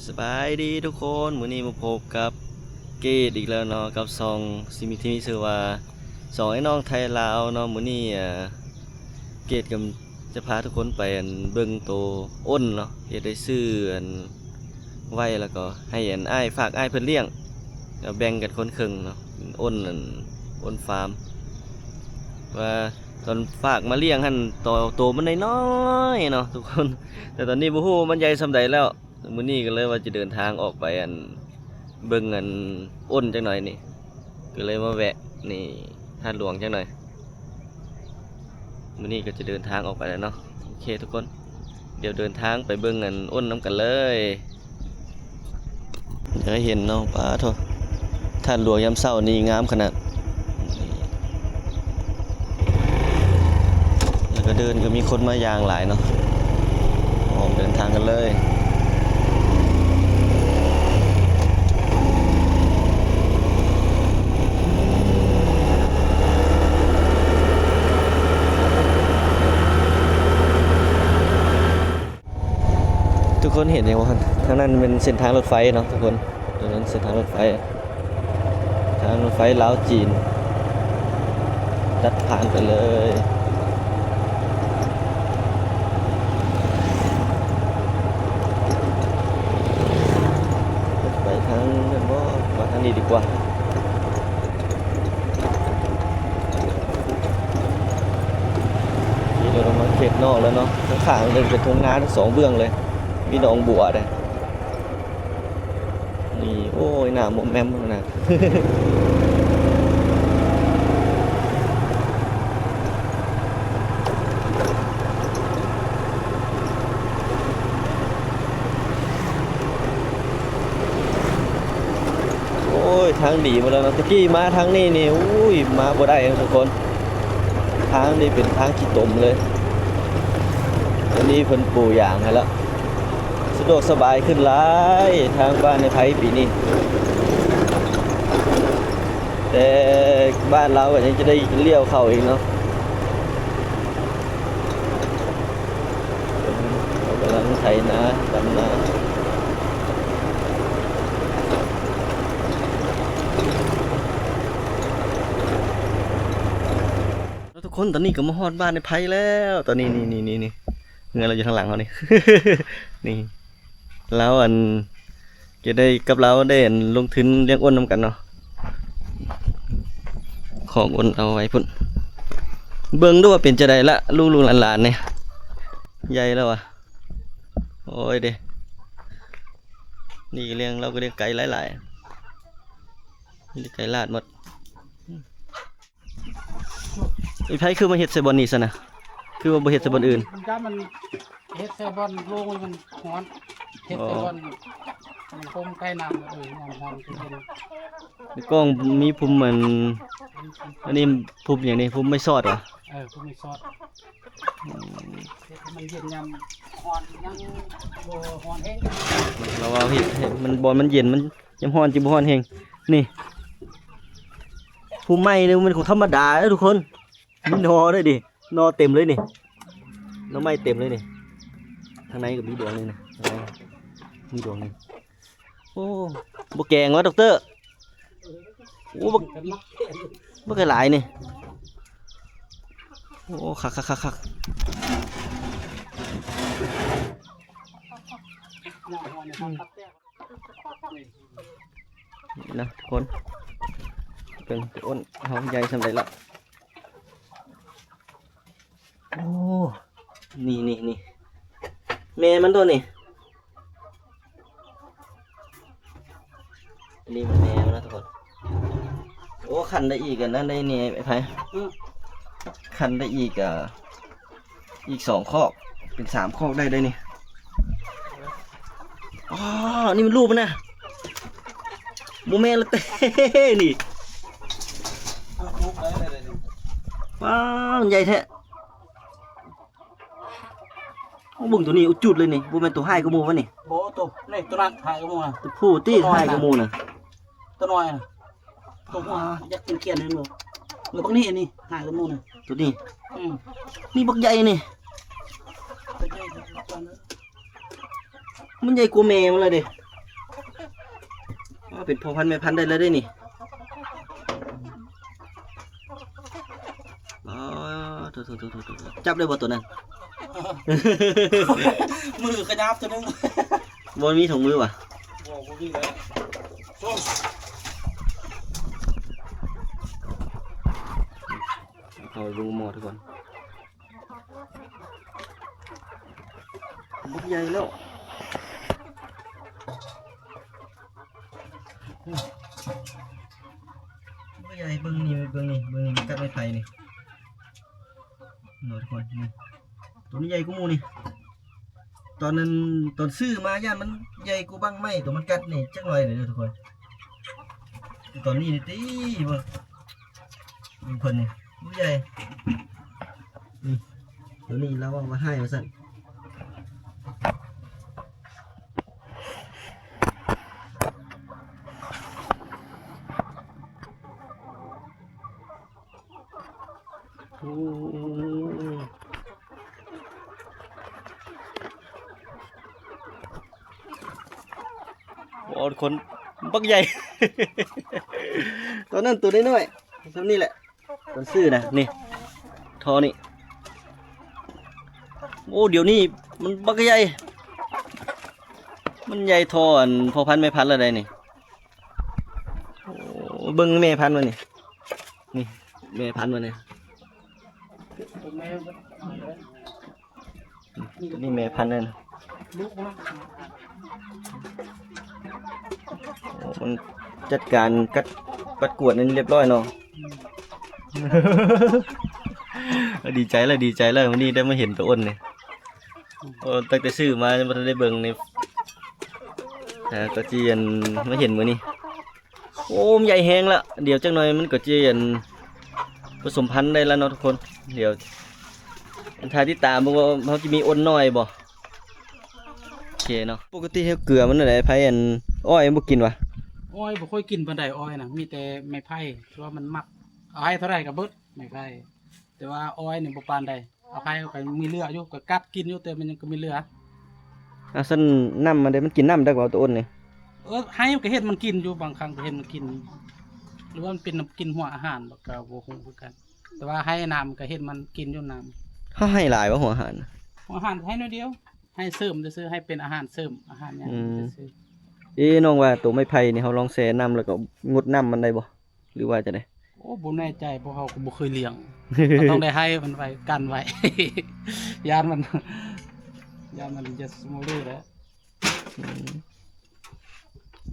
ສະບາຍດີທຸກຄົນ, ມື້ນີ້ມາພົບກັບເກດອີກແລ້ວເນາະ ກັບຊ່ອງທີ່ມີຊື່ວ່າ ຊ່ອງໄອ້ນ້ອງໄທລາວເນາະ. ມື້ນີ້ ເອີ ເກດກໍຈະພາທຸກຄົນໄປ ອັນ ເບິ່ງໂຕອົນເນາະ, ເກດໄດ້ຊື້ ອັນ ໄວ້ ແລ້ວກໍໃຫ້ ອັນ ອ້າຍ ຝາກອ້າຍເພິ່ນລ້ຽງ ແລ້ວແບ່ງກັນຄົນເຄິ່ງເນາະ, ອົນ ອັນ ອົນຟາມ ວ່າຕອນຝາກມາລ້ຽງຫັ້ນ ໂຕ ໂຕມັນນ້ອຍໆເນາະທຸກຄົນ, ແຕ່ຕອນນີ້ບໍ່ຮູ້ວ່າມັນໃຫຍ່ສ່ຳໃດແລ້ວ. ມື້ນີ້ກໍເລີຍວ່າຈະເດີນທາງອອກໄປ ອັນ ເບິ່ງ ອັນ ອົນຈັກໜ່ອຍນີ້, ກໍເລີຍມາແວະນີ້ ທາດຫຼວງຈັກໜ່ອຍ. ມື້ນີ້ກໍຈະເດີນທາງອອກໄປແລ້ວເນາະ. ໂອເຄທຸກຄົນ, ດຽວເດີນທາງໄປເບິ່ງ ອັນ ອົນນຳກັນເລີຍ. ຢາກໃຫ້ເຫັນເນາະ, ປາໂທ້ ທາດຫຼວງຍາມເຊົ້ານີ້ງາມຂະໜາດ. ແລ້ວກໍເດີນກໍມີຄົນມາຢ່າງຫຼາຍເນາະ, ອອກເດີນທາງກັນເລີຍ. ທຸກຄົນເຫັນຫຍັງບໍ່? ທາງນັ້ນແມ່ນເສັ້ນທາງລົດໄຟເນາະທຸກຄົນ, ອັນນັ້ນເສັ້ນທາງລົດໄຟ ທາງລົດໄຟລາວຈີນ ຕັດຜ່ານໄປເລີຍ. ໄປທາງນັ້ນບໍ່? ມາທາງນີ້ດີກວ່າ. ຂີ່ລົດອອກມາເຂດນອກແລ້ວເນາະ, ຂ້າງໆເປັນທົ່ງນາທັງສອງເບື້ອງເລີຍ, ມີໜອງບົວເດ້. ນີ້ ໂອ້ຍ ນ້ຳມົມແມມຂະໜາດ. ໂອ້ຍ ທາງດີໝົດແລ້ວເນາະ, ແຕ່ກີ້ມາທາງນີ້ນີ້ ໂອ້ຍ ມາບໍ່ໄດ້ເນາະທຸກຄົນ. ທາງນີ້ເປັນທາງຂີ້ຕົມເລີຍ, ດຽວນີ້ເພິ່ນປູຢາງໃຫ້ແລ້ວ. ສະດວກສະບາຍຂຶ້ນຫຼາຍ ທາງບ້ານນາໄພປີນີ້, ແຕ່ບ້ານລາວກໍຍັງຈະໄດ້ລ້ຽວເຂົ້າອີກເນາະ. ເຂົາກຳລັງໄຖນາ ດຳນາ. ເນາະທຸກຄົນ, ຕອນນີ້ກໍມາຮອດບ້ານອ້າຍໄພແລ້ວ. ຕອນນີ້ ນີ້ ນີ້ ນີ້ ນີ້ ເຮືອນລາວຢູ່ທາງຫຼັງເຮົານີ້ ນີ້ ລາວ ອັນ ຈະໄດ້ກັບລາວໄດ້ ອັນ ລົງທຶນລ້ຽງອົນນຳກັນເນາະ. ຄອກອົນເອົາໄວ້ພຸ້ນ, ເບິ່ງດູວ່າເປັນຈັ່ງໃດລະ ລູກໆຫຼານໆນີ້ ໃຫຍ່ແລ້ວວະ. ໂອ້ຍເດ້ ນີ້ກໍລ້ຽງ ລາວກໍລ້ຽງໄກ່ຫຼາຍໆ ມີແຕ່ໄກ່ລາດໝົດ. ອີ່ໄຜຄືມາເຮັດໃສ່ບ່ອນນີ້ຊັ້ນນະ? ຄືວ່າບໍ່ເຮັດໃສ່ບ່ອນອື່ນ? ມັນກໍມັນເຮັດໃສ່ບ່ອນໂລ່ງ ມັນຮ້ອນ, ເຮັດໃສ່ ອໍ ບ່ອນມັນຕົ້ມໃກ້ນ້ຳ ເອີ ຍາມຮ້ອນກໍເຢັນ. ໃນກ້ອງມີພຸມ ອັນ ອັນນີ້ພຸມຫຍັງນີ້? ພຸມໄມ້ຊອດຫວາ? ເອີ ພຸມໄມ້ຊອດ. ອືມ ເຮັດໃຫ້ມັນເຢັນຍາມຮ້ອນ ຍັງບໍ່ຮ້ອນແຮງ. ລາວວ່າເຮັດໃຫ້ມັນ ບ່ອນມັນເຢັນ ມັນ ຍາມຮ້ອນຈຶ່ງບໍ່ຮ້ອນແຮງ. ນີ້ ພູໄມ້ນີ້ມັນບໍ່ທຳມະດາເດີທຸກຄົນ, ມີໜໍ່ເດ້ນີ້, ໜໍ່ເຕັມເລີຍນີ້, ໜໍ່ໄມ້ເຕັມເລີຍນີ້. ທາງໃນກໍມີດວງໜຶ່ງນະ, ທາງໃນມີດວງໜຶ່ງ. ໂອ້ ບໍ່ແກງວະ ດັອກເຕີ? ໂອ້ ບັກ ບັກຫຼາຍໆນີ້. ໂອ້ ຄັກໆໆໆ. ນີ້ນະທຸກຄົນ, ເບິ່ງໂຕອົນເຮົາໃຫຍ່ສ່ຳໃດລະ. ໂອ້ ນີ້ໆໆ ແມ່ມັນຕົວນີ້. ອັນນີ້ແມ່ມັນນະທຸກຄົນ. ໂອ້ ຄັນໄດ້ອີກອັນນັ້ນໄດ້ນີ້ ໄອ້ໄພ. ອືມ ຄັນໄດ້ອີກ ອ່າ ອີກສອງຄອກ ເປັນສາມຄອກໄດ້ເດ້ນີ້. ອໍ ນີ້ມັນລູກມັນນະ, ບໍ່ແມ່ນລະເຕ້ນີ້. ວ້າວ ໃຫຍ່ແທ້. ເບິ່ງໂຕນີ້ອຸດຈຸດເລີຍນີ້, ບໍ່ແມ່ນໂຕຮ້າຍກວ່າໝູ່ວະນີ້? ບໍ່ ໂຕນີ້ ໂຕນັ້ນຮ້າຍກວ່າໝູ່ນະ. ໂຕຜູ້ຕິຮ້າຍກວ່າໝູ່ນະ. ໂຕນ້ອຍນະ ໂຕຫົວ ອ່າ ຢາກເປັນກຽນແມ່ນບໍ່? ເບິ່ງບັກນີ້ ອັນນີ້ຮ້າຍກວ່າໝູ່ນະ ໂຕນີ້. ອືມ ນີ້ບັກໃຫຍ່ນີ້ ໂຕໃຫຍ່ກວ່າໝູ່ນະ. ມັນໃຫຍ່ກວ່າແມ່ມັນລະເດ້. ເປັນພໍ່ພັນແມ່ພັນໄດ້ແລ້ວເດ້ນີ້. ອໍ ໂທ້ໆໆໆ ຈັບໄດ້ບໍ່ໂຕນັ້ນ? ມືຂະຫຍັບໂຕໜຶ່ງ. ບໍ່ມີຖົງມືຫວາ? ບໍ່ ບໍ່ມີແລ້ວ. ເອົາລົງໝໍ້ທຸກຄົນ. ບັກໃຫຍ່ແລ້ວ ບັກໃຫຍ່. ເບິ່ງນີ້ ເບິ່ງນີ້ ເບິ່ງນີ້ ມັນກັດໄມ້ໄຜ່ນີ້ເນາະທຸກຄົນ. ນີ້ ໂຕນີ້ໃຫຍ່ກວ່າໝູ່ນີ້. ຕອນນັ້ນ ຕອນຊື້ມາຢ້ານມັນໃຫຍ່ກວ່າບັ້ງໄມ້ໂຕມັນກັດນີ້ຈັກໜ້ອຍເດີທຸກຄົນ. ຕອນນີ້ນີ້ຕິ ເບິ່ງ ເບິ່ງເພິ່ນນີ້ ໂອ້ ໃຫຍ່. ນີ້ ໂຕນີ້ລາວເວົ້າວ່າຮ້າຍວ່າຊັ້ນ. ໂອ້ ໂອ້ ທຸກຄົນ ບັກໃຫຍ່ ຕອນນັ້ນໂຕນ້ອຍໆ ສ່ຳນີ້ແຫຼະ ຕອນຊື້ນະ. ນີ້ ທໍ່ນີ້ ໂອ້ ດຽວນີ້ມັນບັກໃຫຍ່ ມັນໃຫຍ່ທໍ່ອັນພໍ່ພັນແມ່ພັນລະໄດ໋ນີ້. ໂອ້ ເບິ່ງແມ່ພັນມັນນີ້ ນີ້ແມ່ພັນມັນນີ້ ໂຕນີ້ແມ່ພັນນັ້ນ. ໂອ້ ມັນຈັດການກັດ ປັດກວດນັ້ນຮຽບຮ້ອຍເນາະ. ດີໃຈແລ້ວ ດີໃຈແລ້ວ ມື້ນີ້ໄດ້ມາເຫັນໂຕອົນນີ້. ໂອ້ ຕັ້ງແຕ່ຊື້ມາຍັງບໍ່ທັນໄດ້ເບິ່ງນີ້ ຫາກໍຊິ ອັນ ມາເຫັນມື້ນີ້. ໂອ້ ມັນໃຫຍ່ແຮງລະ ດຽວຈັກໜ່ອຍມັນກໍຈະ ອັນ ປະສົມພັນໄດ້ລະເນາະທຸກຄົນ. ດຽວຖ້າຕິດຕາມເບິ່ງວ່າເຮົາຈະມີອົນນ້ອຍບໍ່. ໂອເຄເນາະ. ປົກກະຕິເຮັດເກືອມັນແນວໃດ ໄພ ອັນ ອ້ອຍບໍ່ກິນຫວາ? ອ້ອຍບໍ່ຄ່ອຍກິນປານໃດ ອ້ອຍນະ ມີແຕ່ໄມ້ໄຜ່ ຄືວ່າມັນມັກ ເອົາໃຫ້ເທົ່າໃດກໍເບິດໄມ້ໄຜ່ ແຕ່ວ່າອ້ອຍນີ້ບໍ່ປານໃດ. ເອົາໃຫ້ກໍມີເຫຼືອຢູ່ ກໍກັດກິນຢູ່ ແຕ່ມັນຍັງກໍມີເຫຼືອ. ອາ ຊັ້ນນ້ຳມັນເດ ມັນກິນນ້ຳໄດ້ບໍ່ ໂຕອົນນີ້? ເອີ ໃຫ້ກໍເຫັນມັນກິນຢູ່ ບາງຄັ້ງກໍເຫັນມັນກິນ ຫຼືວ່າມັນເປັນນ້ຳກິນຫົວອາຫານບໍ່ ກໍບໍ່ຮູ້ຄືກັນ ແຕ່ວ່າໃຫ້ນ້ຳກໍເຫັນມັນກິນຢູ່ນ້ຳ. ເຮົາໃຫ້ຫຼາຍບໍ່ຫົວອາຫານ? ຫົວອາຫານໃຫ້ໜ້ອຍດຽວ ໃຫ້ເສີມຊື່ໆ ໃຫ້ເປັນອາຫານເສີມ ອາຫານຫຍັງ ອືມ ຊື່ໆ. ເອ ນ້ອງວ່າໂຕໄມ້ໄຜ່ນີ້ ເຮົາລອງແຊ່ນ້ຳແລ້ວກໍງົດນ້ຳມັນໄດ້ບໍ່? ຫຼືວ່າຈັ່ງໃດ? ໂອ້ ບໍ່ແນ່ໃຈ ເພາະເຮົາກໍບໍ່ເຄີຍລ້ຽງ ເຮົາຕ້ອງໄດ້ໃຫ້ມັນໄວ້ ກັນໄວ້ ຢ້ານມັນ ຢ້ານມັນຈະສະໂມເລີແຫຼະ. ອືມ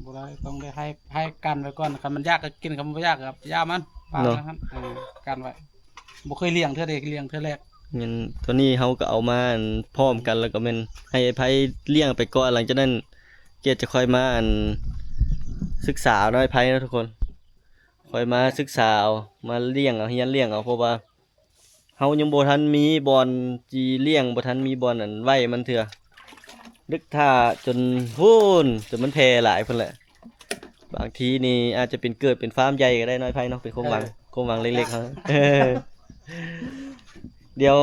ບໍ່ໄດ້ ຕ້ອງໄດ້ໃຫ້ ໃຫ້ກັນໄວ້ກ່ອນ ຄັນມັນຢາກກໍກິນ ຄັນມັນບໍ່ຢາກກໍຢ່າມັນ ປະມານນັ້ນ ເອີ ກັນໄວ້. ບໍ່ເຄີຍລ້ຽງເທື່ອເດ ລ້ຽງເທື່ອແລກ. ແມ່ນ ຕອນນີ້ເຮົາກໍເອົາມາ ອັນ ພ້ອມກັນ ແລ້ວກໍແມ່ນໃຫ້ອ້າຍໄພລ້ຽງໄປກ່ອນ ຫຼັງຈາກນັ້ນເກດຈະຄ່ອຍມາ ອັນ ສຶກສາເນາະ ອ້າຍໄພເນາະທຸກຄົນ. ຄ່ອຍມາສຶກສາເອົາ ມາລ້ຽງເອົາ ຮຽນລ້ຽງເອົາ ເພາະວ່າເຮົາຍັງບໍ່ທັນມີບ່ອນຊິລ້ຽງ ບໍ່ທັນມີບ່ອນ ອັນ ໄວ້ມັນເທື່ອ ດຶກຖ້າຈົນພຸ້ນ ຈົນມັນແຜ່ຫຼາຍພຸ້ນແຫຼະ. ບາງທີນີ້ອາດຈະເປັນ ເກີດເປັນຟາມໃຫຍ່ກໍໄດ້ເນາະ ອ້າຍໄພເນາະ ເປັນຄວາມຫວັງ ເອີ ຄວາມຫວັງເລັກໆ ເຮົາ. ດຽວ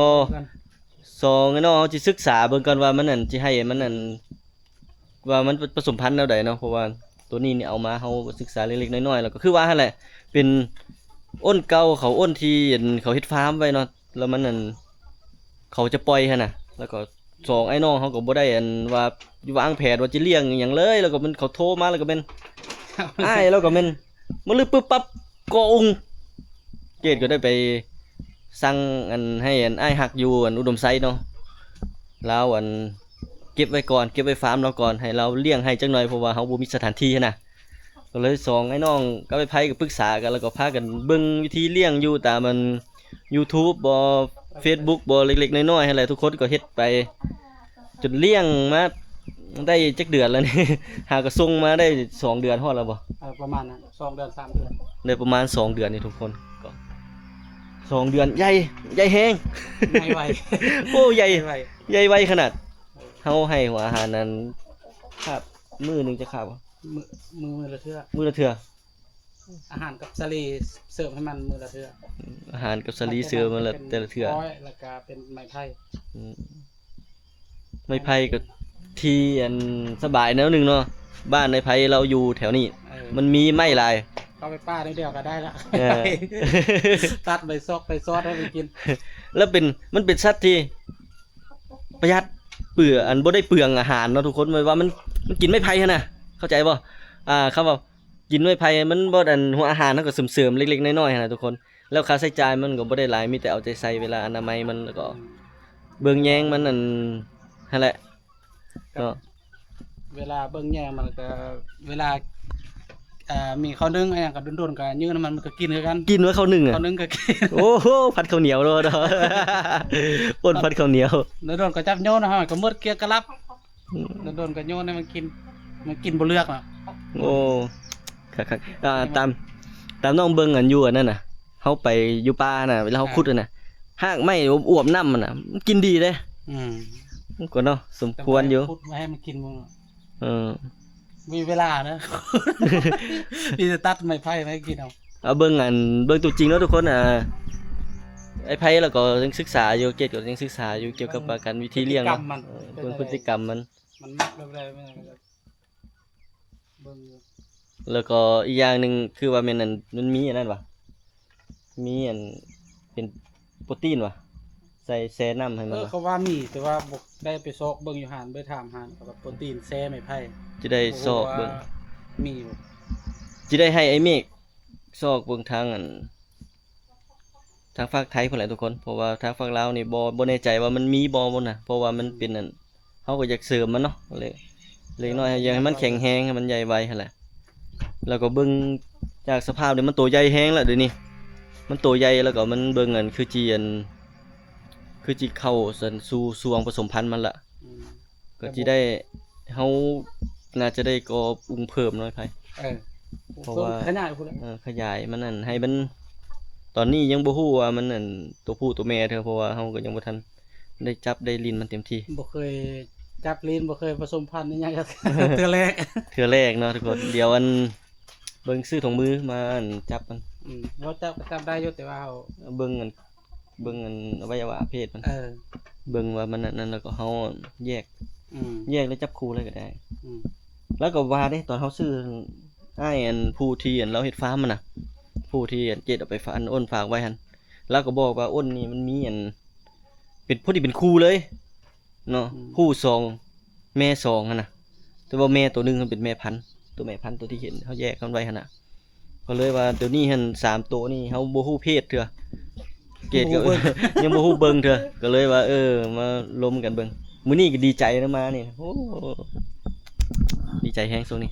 ສອງ ເນາະ ເຮົາຊິສຶກສາເບິ່ງກ່ອນວ່າມັນ ອັນ ຊິໃຫ້ມັນ ອັນ ວ່າມັນປະສົມພັນແນວໃດເນາະ ເພາະວ່າໂຕນີ້ນີ້ເອົາມາເຮົາສຶກສາເລັກໆນ້ອຍໆ ແລ້ວກໍຄືວ່າຫັ້ນແຫຼະ ເປັນອົ້ນເກົ່າເຂົາ ອົ້ນທີ່ ອັນ ເຂົາເຮັດຟາມໄວ້ເນາະ ແລ້ວມັນ ອັນ ເຂົາຈະປ່ອຍຫັ້ນນະ. ແລ້ວກໍສອງ ອ້າຍນ້ອງເຮົາກໍບໍ່ໄດ້ ອັນ ວ່າວາງແຜນວ່າຈະລ້ຽງອີ່ຫຍັງເລີຍ ແລ້ວກໍມັນ ເຂົາໂທມາ ແລ້ວກໍແມ່ນ ອ້າຍ ແລ້ວກໍແມ່ນ ມາລຶບປຶບປັບ ກໍອຸງ ເກດກໍໄດ້ໄປສັ່ງ ອັນ ໃຫ້ ອັນ ອ້າຍຮັກຢູ່ ອັນ ອຸດົມໄຊເນາະ ລາວ ອັນ ເກັບໄວ້ກ່ອນ ເກັບໄວ້ຟາມລາວກ່ອນ ໃຫ້ລາວລ້ຽງໃຫ້ຈັກໜ່ອຍ ເພາະວ່າເຮົາບໍ່ມີສະຖານທີ່ຫັ້ນນະ. ກໍເລີຍສອງອ້າຍນ້ອງກັບອ້າຍໄພກໍປຶກສາກັນ ແລ້ວກໍພາກັນເບິ່ງວິທີລ້ຽງຢູ່ຕາມ ອັນ ຢູທູບບໍ ເຟສບຸກບໍ ເລັກໆນ້ອຍໆຫັ້ນແຫຼະ ທຸກຄົນກໍເຮັດໄປ ຈົນລ້ຽງມາໄດ້ຈັກເດືອນແລ້ວນີ້? ຫາກໍສົ່ງມາໄດ້ສອງເດືອນຮອດແລ້ວບໍ? ເອີ ປະມານນັ້ນ ສອງເດືອນ ສາມເດືອນ ໄດ້ປະມານສອງເດືອນນີ້ທຸກຄົນ. ກໍສອງເດືອນ ໃຫຍ່ ໃຫຍ່ແຮງ ໃຫຍ່ໄວ ໂອ້ ໃຫຍ່ ໃຫຍ່ໄວ ໃຫຍ່ໄວຂະໜາດ. ເອີ ເຮົາໃຫ້ຫົວອາຫານນັ້ນ ຄາບ ມື້ໜຶ່ງຈັກຄາບ? ມື້ ມື້ ມື້ລະເທື່ອ ມື້ລະເທື່ອ. ອາຫານກັບສາລີເສີມໃຫ້ມັນມື້ລະເທື່ອ. ອາຫານກັບສາລີເສີມມື້ລະ ແຕ່ລະເທື່ອ ແລ້ວກະເປັນໄມ້ໄຜ່. ອືມ ໄມ້ໄຜ່ກໍທີ່ ອັນ ສະບາຍແນວໜຶ່ງເນາະ ບ້ານອ້າຍໄພລາວຢູ່ແຖວນີ້. ເອີ ມັນມີໄມ້ຫຼາຍ. ເຂົ້າໄປປ່າແນວດຽວກໍໄດ້ລະ. ເອີ ຕັດໄປຊອກໄປຊອດໃຫ້ມັນກິນ. ແລ້ວເປັນ ມັນເປັນສັດທີ່ປະຢັດເປືອ ອັນບໍ່ໄດ້ເປືອງອາຫານເນາະທຸກຄົນ. ແບບວ່າມັນ ມັນກິນໄມ້ໄຜ່ຫັ້ນນະ ເຂົ້າໃຈບໍ່? ອ່າ ຄຳວ່າກິນໄມ້ໄຜ່ມັນບໍ່ ອັນ ຫົວອາຫານເຮົາກໍເສີມໆເລັກໆນ້ອຍໆຫັ້ນນະທຸກຄົນ. ແລ້ວຄ່າໃຊ້ຈ່າຍມັນກໍບໍ່ໄດ້ຫຼາຍ ມີແຕ່ເອົາໃຈໃສ່ເວລາອະນາໄມມັນ ແລ້ວກໍເບິ່ງແຍງມັນ ອັນ ຫັ້ນແຫຼະເນາະ. ເວລາເບິ່ງແຍງມັນກໍ ເວລາ ອ່າ ມີເຂົ້າໜຶ້ງອີ່ຫຍັງກໍດົນໆກໍຍື່ນໃຫ້ມັນ ມັນກໍກິນຄືກັນ. ກິນວ່າເຂົ້າໜຶ້ງອະ? ເຂົ້າໜຶ້ງກໍກິນ. ໂອ້ໂຫ ຜັດເຂົ້າໜຽວໂລດ. ໂອ້ນ ຜັດເຂົ້າໜຽວ. ດົນໆກໍຈັບໂຍນໃຫ້ມັນ ກໍໝົດເກ້ຽງກະລັບ. ອືມ ດົນໆກໍໂຍນໃຫ້ມັນກິນ ມັນກິນບໍ່ເລືອກນະ. ໂອ້ ຄັກໆ. ອ່າ ຕາມ ຕາມນ້ອງເບິ່ງອັນຢູ່ອັນນັ້ນນະ ເຮົາໄປຢູ່ປ່ານະ ເວລາເຮົາ ອ່າ ຂຸດຫັ້ນນະ ຮາກໄມ້ອວບໆນ້ຳມັນນະ ມັນກິນດີເດ້. ອືມ ມັນກໍເນາະ ສົມຄວນຢູ່ ແຕ່ບໍ່ໄດ້ຂຸດມາໃຫ້ມັນກິນ. ເອີ ມີເວລານະ ມີແຕ່ຕັດໄມ້ໄຜ່ມາໃຫ້ກິນເອົາ. ເອົາເບິ່ງ ອັນ ເບິ່ງຕົວຈິງເນາະທຸກຄົນ. ອ່າ ອ້າຍໄພລາວກໍຍັງສຶກສາຢູ່ ເກດກໍຍັງສຶກສາຢູ່ກ່ຽວກັບ ເອີ ການວິທີລ້ຽງ ເອີ ເບິ່ງພຶດຕິກຳມັນ ມັນມັກແບບໃດ ມັນກໍເບິ່ງຢູ່. ແລ້ວກໍອີກຢ່າງໜຶ່ງຄືວ່າແມ່ນ ອັນ ມັນມີອັນນັ້ນຫວາ ມີອັນເປັນໂປຣຕີນຫວາ ໃສ່ແຊ່ນ້ຳໃຫ້ມັນ. ເອີ ເຂົາວ່າມີ ແຕ່ວ່າບໍ່ໄດ້ໄປຊອກເບິ່ງຢູ່ຮ້ານ ໄປຖາມຮ້ານເຂົາວ່າໂປຣຕີນແຊ່ໄມ້ໄຜ່ ຈະໄດ້ຊອກເບິ່ງ ບໍ່ຮູ້ວ່າມີບໍ່ ຈະໄດ້ໃຫ້ອ້າຍເມກຊອກເບິ່ງທາງ ອັນ ທາງຟາກໄທພຸ້ນແຫຼະທຸກຄົນ ເພາະວ່າທາງຟາກລາວນີ້ບໍ່ ບໍ່ແນ່ໃຈວ່າມັນມີບໍ່ພຸ້ນນະ ເພາະວ່າມັນເປັນ ອັນ ເຮົາກໍຢາກເສີມມັນເນາະ ເລັກ ເລັກນ້ອຍ ຢາກໃຫ້ມັນແຂງແຮງ ໃຫ້ມັນໃຫຍ່ໄວຫັ້ນແຫຼະ. ແລ້ວກໍເບິ່ງຈາກສະພາບນີ້ ມັນໂຕໃຫຍ່ແຮງແລ້ວດຽວນີ້ ມັນໂຕໃຫຍ່ ແລ້ວກໍມັນເບິ່ງ ອັນ ຄືຈີ ອັນ ຄືຈີເຂົ້າ ອັນ ສູ່ຊ່ວງປະສົມພັນມັນລະ. ອືມ ກໍຊິໄດ້ ເຮົາໜ້າຈະໄດ້ກໍ່ປຸງເພີ່ມເນາະໄພ. ເອີ ເພາະວ່າ ເພີ່ມ ຂະຫຍາຍພຸ້ນແຫຼະ. ເອີ ຂະຫຍາຍມັນ ອັນ ໃຫ້ມັນ ຕອນນີ້ຍັງບໍ່ຮູ້ວ່າມັນ ອັນ ຕົວຜູ້ຕົວແມ່ເທື່ອ ເພາະວ່າເຮົາກໍຍັງບໍ່ທັນໄດ້ຈັບໄດ້ຫຼິ້ນມັນເຕັມທີ່ ບໍ່ເຄີຍຈັບຫຼິ້ນ ບໍ່ເຄີຍປະສົມພັນອີ່ຫຍັງ ເທື່ອແລກ ເທື່ອແລກເນາະທຸກຄົນ. ດຽວ ອັນ ເບິ່ງຊື້ຖົງມືມາ ອັນ ຈັບມັນ. ອືມ ເຮົາຈັບກໍຈັບໄດ້ຢູ່ ແຕ່ວ່າເຮົາເບິ່ງ ອັນ ເບິ່ງ ອັນ ອະໄວຍະວະເພດມັນ ເອີ ເບິ່ງວ່າມັນອັນນັ້ນ ແລ້ວກໍເຮົາແຍກ ອືມ ແຍກແລ້ວຈັບຄູ່ເລີຍກໍໄດ້. ອືມ ແລ້ວກໍວ່າເດ້ ຕອນເຮົາຊື້ ອ້າຍ ອັນ ຜູ້ທີ່ ອັນ ລາວເຮັດຟາມຫັ້ນນະ ຜູ້ທີ່ ອັນ ເຈັດເອົາໄປຝາກ ອັນ ອ້ນຝາກໄວ້ຫັ້ນ ລາວກໍບອກວ່າອ້ນນີ້ມັນມີ ອັນ ເປັນ ພໍດີເປັນຄູ່ເລີຍເນາະ. ອືມ ຜູ້ສອງ ແມ່ສອງຫັ້ນນະ ແຕ່ວ່າແມ່ໂຕໜຶ່ງຫັ້ນເປັນແມ່ພັນ ໂຕແມ່ພັນ ໂຕທີ່ເຫັນເຮົາແຍກກັນໄວ້ຫັ້ນນະ. ກໍເລີຍວ່າໂຕນີ້ຫັ້ນ ສາມໂຕນີ້ເຮົາບໍ່ຮູ້ເພດເທື່ອ ເກດກໍ ບໍ່ຮູ້ເບິ່ງ ຍັງບໍ່ຮູ້ເບິ່ງເທື່ອ ກໍເລີຍວ່າ ເອີ ມາລົມກັນເບິ່ງ. ມື້ນີ້ກໍດີໃຈນຳມານີ້ ໂອ້ ດີໃຈແຮງຊ່ວງນີ້.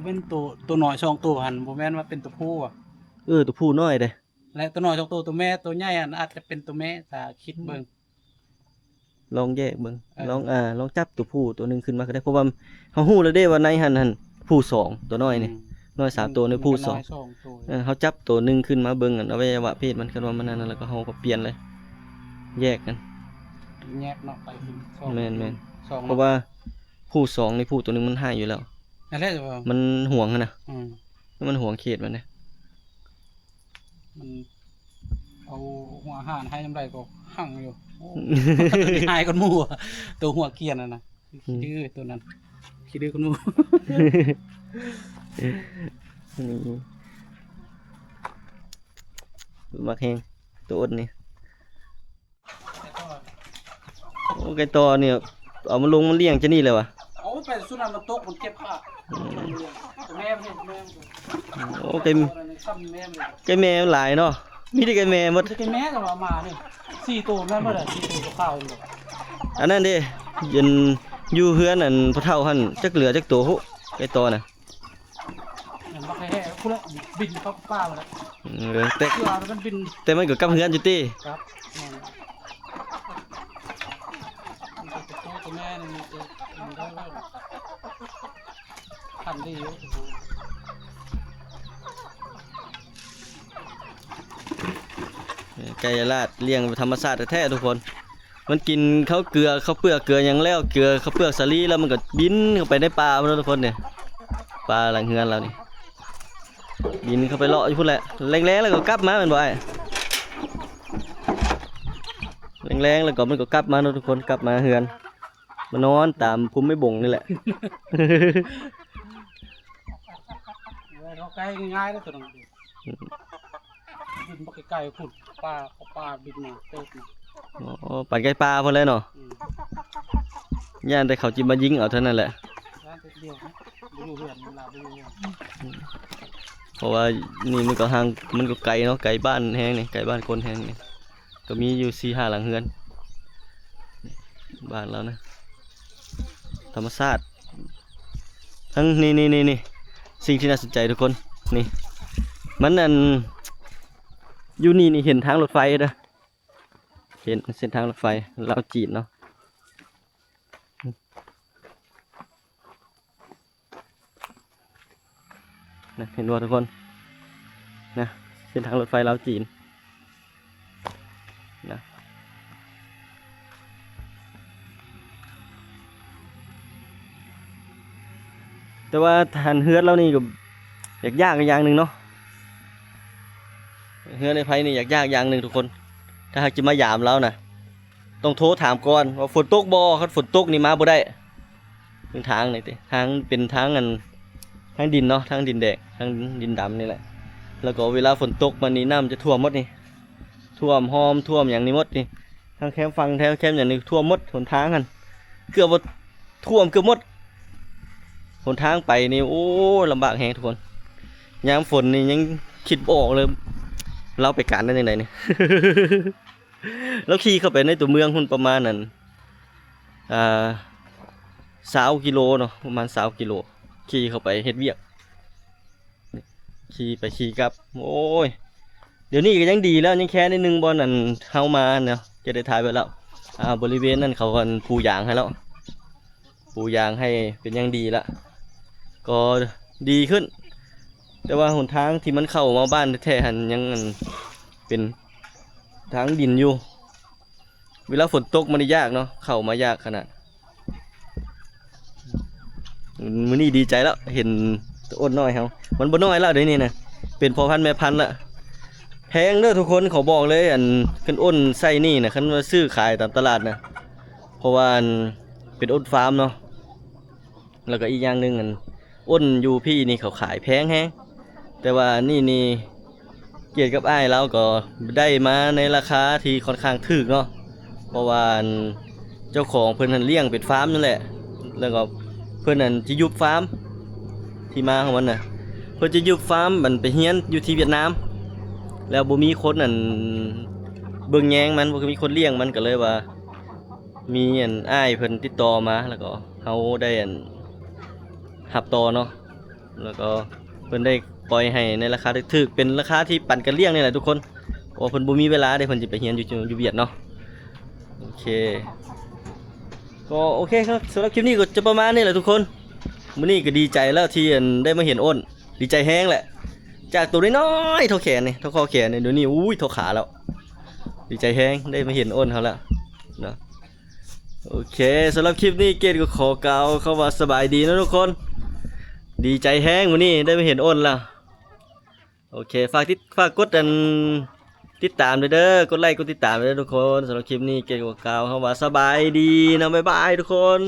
ເປັນໂຕ ໂຕນ້ອຍສອງໂຕຫັ້ນ ບໍ່ແມ່ນວ່າເປັນໂຕຜູ້ຫວາ? ເອີ ໂຕຜູ້ນ້ອຍເດ້ ແລະ ໂຕນ້ອຍສອງໂຕ ໂຕແມ່ ໂຕໃຫຍ່ຫັ້ນອາດຈະເປັນໂຕແມ່ ຖ້າຄິດເບິ່ງ. ອືມ ລອງແຍກເບິ່ງ ເອີ ລອງ ອ່າ ລອງຈັບໂຕຜູ້ໂຕໜຶ່ງຂຶ້ນມາກໍໄດ້ ເພາະວ່າເຮົາຮູ້ແລ້ວເດ້ວ່າໃນຫັ້ນຫັ້ນຜູ້ສອງ ໂຕນ້ອຍນີ້ ອືມ ນ້ອຍສາມໂຕ ໃນຜູ້ສອງ ມັນກໍນ້ອຍສອງໂຕ. ເອີ ເຮົາຈັບໂຕໜຶ່ງຂຶ້ນມາເບິ່ງ ອັນ ອະໄວຍະວະເພດມັນ ຄັນວ່າມັນອັນນັ້ນແລ້ວກໍເຮົາກໍປ່ຽນເລີຍ ແຍກກັນ ແຍກເນາະ ໄປສອງ ແມ່ນໆ ສອງ ເພາະວ່າຜູ້ສອງນີ້ ຜູ້ໂຕໜຶ່ງມັນຮ້າຍຢູ່ແລ້ວ ນັ້ນແຫຼະ ມັນຫວງຫັ້ນນະ. ອືມ ມັນຫວງເຂດມັນເດ້. ມັນເອົາຫົວອາຫານໃຫ້ຍາມໃດກໍຮັ່ງຢູ່. ໂອ້ ໂຕນີ້ຮ້າຍກວ່າໝູ່ ໂຕຫົວກຽນຫັ້ນນະ. ອືມ ຂີ້ດື້ໂຕນັ້ນ ຂີ້ດື້ກວ່າໝູ່. ມັກແຮງ ໂຕອົດນີ້. ໂອ້ ໄກ່ຕໍ່ນີ້ເອົາມາລົງມາລ້ຽງຈະນີ້ແຫຼະຫວາ? ເອົາໄປສຸດນັ້ນມັນຕົກ ມັນເກັບປາກ. ອືມ ແມ່ມັນເຫັນແມ່ມັນ. ໂອ້ ໄກ່ ໄກ່ແມ່ມັນຫຼາຍເນາະ ມີແຕ່ໄກ່ແມ່ໝົດ. ໄກ່ແມ່ກໍວ່າມານີ້ສີ່ໂຕແມ່ນບໍ່ລະ ສີ່ໂຕຂາວໆນີ້. ອັນນັ້ນເດ້ ຢູ່ເຮືອນອັນພໍ່ເຖົ້າຫັ້ນ ຈັກເຫຼືອຈັກໂຕ ໂຫ ໄກ່ຕໍ່ນະ. ມັນບັກແຮ່ໆ ພຸ້ນລະ ບິນເຂົ້າປ່າໝົດລະ. ເອີ ແຕ່ ເອີ ມັນບິນ ແຕ່ມັນກໍກັບເຮືອນຢູ່ຕິ? ກັບ ແມ່ນ. ມັນກໍຕົວແມ່ນີ້ ມັນໄດ້ ພັນດີຢູ່. ເອີ ໄກ່ລາດລ້ຽງທຳມະຊາດແທ້ໆ ທຸກຄົນ. ມັນກິນເຂົ້າເກືອ ເຂົ້າເປືອກເກືອຫຍັງແລ້ວ ເກືອເຂົ້າເປືອກສາລີແລ້ວ ມັນກໍບິນເຂົ້າໄປໃນປ່າພຸ້ນເນາະທຸກຄົນນີ້. ປ່າຫຼັງເຮືອນລາວນີ້ ບິນເຂົ້າໄປເລາະຢູ່ພຸ້ນແຫຼະ. ແລງໆ ແລ້ວກໍກັບມາແມ່ນບໍ່ອ້າຍ? ແລງໆ ແລ້ວກໍມັນກໍກັບມາເນາະທຸກຄົນ ກັບມາເຮືອນ. ມານອນຕາມພູມໄມ້ບົງນີ້ແຫຼະ. ເອີ ເຮົາໄກງ່າຍໆເດ້ຕົວນັ້ນ ອືມ ບິນໄປໄກໆພຸ້ນ ປ່າ ເຂົາປ່າບິນມາເຕີບນະ. ອໍ ປານໄກ່ປ່າພຸ້ນແຫຼະເນາະ. ອືມ ຢ້ານແຕ່ເຂົາຊິມາຍິງເອົາເທົ່ານັ້ນແຫຼະ. ຢ້ານແຕ່ດຽວນະ ບໍ່ຢູ່ເຮືອນ ເວລາບໍ່ຢູ່ເຮືອນ. ອືມ ເພາະວ່ານີ້ມັນກໍຫ່າງ ມັນກໍໄກເນາະ ໄກບ້ານແຮງນີ້ ໄກບ້ານຄົນແຮງນີ້. ກໍມີຢູ່ສີ່ຫ້າຫຼັງເຮືອນ ນີ້ ບ້ານລາວນະ ທຳມະຊາດ. ທັງ ນີ້ໆໆ ສິ່ງທີ່ໜ້າສົນໃຈທຸກຄົນ ນີ້ ມັນ ອັນ ຢູ່ນີ້ນີ້ເຫັນທາງລົດໄຟເດີ ເຫັນເສັ້ນທາງລົດໄຟລາວຈີນເນາະ. ນະ ເຫັນບໍ່ທຸກຄົນ ນະ ເສັ້ນທາງລົດໄຟລາວຈີນນະ. ແຕ່ວ່າທ່ານເຮືອນລາວນີ້ກໍຢາກຍາກຢ່າງໜຶ່ງເນາະ ເຮືອນອ້າຍໄພນີ້ຢາກຍາກຢ່າງໜຶ່ງທຸກຄົນ ຖ້າຫາກຈະມາຢາມລາວນະ ຕ້ອງໂທຖາມກ່ອນວ່າຝົນຕົກບໍ່ ຄັນຝົນຕົກນີ້ມາບໍ່ໄດ້. ເບິ່ງທາງນີ້ຕິ ທາງເປັນທາງອັນ ທາງດິນເນາະ ທາງດິນແດງ ທາງດິນດຳນີ້ແຫຼະ. ແລ້ວກໍເວລາຝົນຕົກມານີ້ ນ້ຳຈະຖ້ວມໝົດນີ້ ຖ້ວມຮ່ອມ ຖ້ວມຫຍັງນີ້ໝົດນີ້ ທາງແຄມຝັ່ງ ແຖວແຄມຫຍັງນີ້ຖ້ວມໝົດ ຫົນທາງຫັ້ນເກືອບວ່າຖ້ວມເກືອບໝົດ. ຫົນທາງໄປນີ້ ໂອ້ຍ ລຳບາກແຮງທຸກຄົນ ຍາມຝົນນີ້ຍັງຄິດບໍ່ອອກເລີຍ ລາວໄປການໄດ້ຈັ່ງໃດນີ້. ລາວຂີ່ເຂົ້າໄປໃນຕົວເມືອງພຸ້ນປະມານນັ້ນ ອ່າ ຊາວກິໂລເນາະ ປະມານຊາວກິໂລ ຂີ່ເຂົ້າໄປເຮັດວຽກ ຂີ່ໄປຂີ່ກັບ. ໂອ້ຍ ດຽວນີ້ກໍຍັງດີແລ້ວ ຍັງແຄ່ນິດໜຶ່ງ ບ່ອນອັນເຮົາມາເນາະ ຈະໄດ້ຖ່າຍໄວ້ແລ້ວ. ອ່າ ບໍລິເວນນັ້ນເຂົາອັນປູຢາງໃຫ້ແລ້ວ ປູຢາງໃຫ້ເປັນຢ່າງດີລະ ກໍດີຂຶ້ນ. ແຕ່ວ່າຫົນທາງທີ່ມັນເຂົ້າມາບ້ານແທ້ໆຫັ້ນ ຍັງອັນເປັນທາງດິນຢູ່. ເວລາຝົນຕົກມັນຍາກເນາະ ເຂົ້າມາຍາກຂະໜາດ. ມື້ນີ້ດີໃຈແລ້ວ ເຫັນໂອນນ້ອຍເຮົາ ມັນບໍ່ນ້ອຍແລ້ວດຽວນີ້ນະ ເປັນພໍ່ພັນແມ່ພັນລະ. ແພງເດີທຸກຄົນ ຂໍບອກເລີຍ ອັນ ຄັນໂອນໄຊນີ້ນະ ຄັນວ່າຊື້ຂາຍຕາມຕະຫຼາດນະ ເພາະວ່າອັນເປັນໂອນຟາມເນາະ. ແລ້ວກໍອີກຢ່າງໜຶ່ງ ອັນ ໂອນຢູ່ພີ້ນີ້ເຂົາຂາຍແພງແຮງ ແຕ່ວ່ານີ້ນີ້ ກຽດກັບອ້າຍລາວກໍໄດ້ມາໃນລາຄາທີ່ຂ້ອນຂ້າງຖືກເນາະ ເພາະວ່າອັນເຈົ້າຂອງເພິ່ນຫັ້ນລ້ຽງເປັນຟາມນັ້ນແຫຼະ ແລ້ວກໍເພິ່ນນັ້ນຈະຍຸບຟາມ ທີ່ມາຂອງມັນນະ ເພິ່ນຈະຍຸບຟາມ ອັນ ໄປຮຽນຢູ່ທີ່ຫວຽດນາມ ແລ້ວບໍ່ມີຄົນ ອັນ ເບິ່ງແຍງມັນ ບໍ່ມີຄົນລ້ຽງມັນ ກໍເລີຍວ່າ ມີອັນອ້າຍເພິ່ນຕິດຕໍ່ມາ ແລ້ວກໍເຮົາໄດ້ອັນຮັບຕໍ່ເນາະ ແລ້ວກໍເພິ່ນໄດ້ປ່ອຍໃຫ້ໃນລາຄາຖືກໆ ເປັນລາຄາທີ່ປັນກັນລ້ຽງນີ້ແຫຼະທຸກຄົນ ເພາະວ່າເພິ່ນບໍ່ມີເວລາເດ້ ເພິ່ນຊິໄປຮຽນຢູ່ ຢູ່ຫວຽດເນາະ. ໂອເຄ ກໍໂອເຄຄັບ ສຳລັບຄລິບນີ້ກໍຈະປະມານນີ້ແຫຼະທຸກຄົນ. ມື້ນີ້ກໍດີໃຈແລ້ວທີ່ອັນໄດ້ມາເຫັນໂອນ ດີໃຈແຮງແຫຼະ ຈາກໂຕນ້ອຍໆ ເທົ່າແຂນນີ້ ເທົ່າຂໍ້ແຂນນີ້ ດຽວນີ້ ອຸ້ຍ ເທົ່າຂາແລ້ວ. ດີໃຈແຮງໄດ້ມາເຫັນໂອນເຮົາແລ້ວເນາະ. ໂອເຄ ສຳລັບຄລິບນີ້ເກດກໍຂໍກ່າວຄຳວ່າສະບາຍດີເນາະທຸກຄົນ. ດີໃຈແຮງມື້ນີ້ໄດ້ມາເຫັນໂອນແລ້ວ. ໂອເຄ ຝາກຕິດ ຝາກກົດອັນຕິດຕາມເດີ ກົດໄລກົດຕິດຕາມເດີທຸກຄົນ. ສຳລັບຄລິບນີ້ເກດກໍກ່າວຄຳວ່າສະບາຍດີເນາະ ບາຍບາຍທຸກຄົນ.